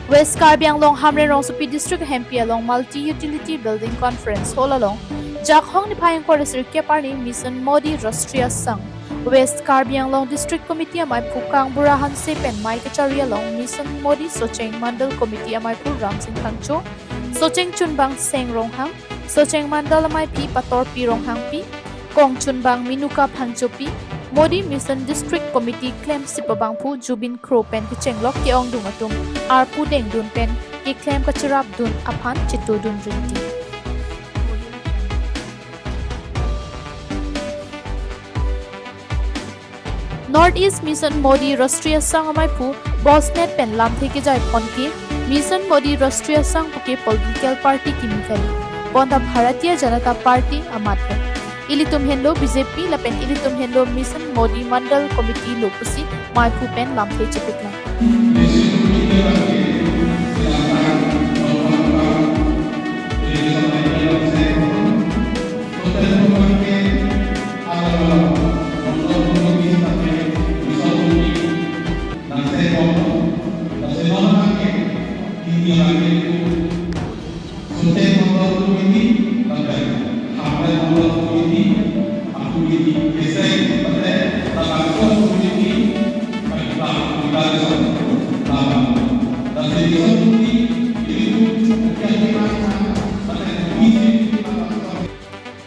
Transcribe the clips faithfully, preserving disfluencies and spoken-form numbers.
West Karbi Anglong Hamren Rongsopi District Hempi along Multi Utility Building Conference Hall along Jakhong niphai ingkoi ra sirkep arni Mission Modi Rashtriya Sangh, West Karbi Anglong District Committee amaiphu Kangbura Hanse pen mei kachari along Mission Modi Socheng Mandal Committee amaiphu Ramsing Phangcho, Socheng Chunbang Seng Ronghang, Socheng Mandal ameipi Patorpi Ronghangpi, Kong Chunbang Menuka Phangchopi, Modi Mission District Committee klemsip abangphu Jubin Kro pen kechenglok ke-ongdung atum arpu dengdun pen keklem kachirapdun aphan chetodun rinti. North East Mission Modi Rashtriya Sangh amaiphu Bosnet pen lamthe kejai pon ke Mission Modi Rashtriya Sangh puke political party kimi kali. Bonta Bharatiya Janata Party amat pen. Ilitum henlo B J P lapen ilitum henlo Mission Modi Mandal Committee lo pusi maiphu pen lamthe chepiklang.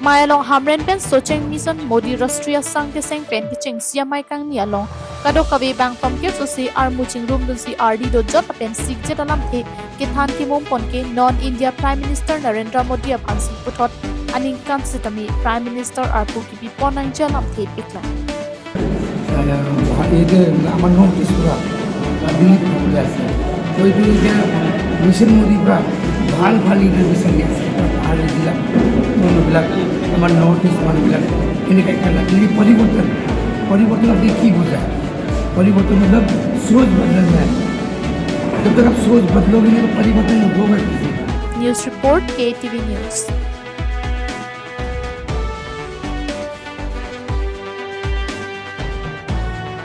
Mei along Hamren pen Socheng Mission Modi Rashtriya Sangh keseng pen kechengsi amei kangni along kadokave bang tomkep sosi armu chingrumdunsi ardi dojot lapen sikjet alamthe kethan kemum pon ke non India Prime Minister Narendra Modi aphansi puthot aningkan sitame Prime Minister arpu kipipon nangji alamthe piklang. আহ, এইটো আমাৰ নৰ্থ ইষ্ট পুৰা, আহ, দিল্লীত খাবলৈ আছে। তো এইটো এতিয়া মিছন মোদীৰ পৰা ভাল ভাল লিডাৰ বিচাৰি আছে, ভাল যিবিলাক মানুহবিলাক আমাৰ নৰ্থ ইষ্ট মানুহবিলাক এনেকৈ খেলা। এই পৰিৱৰ্তন, পৰিৱৰ্তন আপুনি কি বুজায়? পৰিৱৰ্তন মতলব সোচ বদলনা হে। জব তক আপ সোচ বদলোগে না, তো পৰিৱৰ্তন হ'বই। News report, K T V News.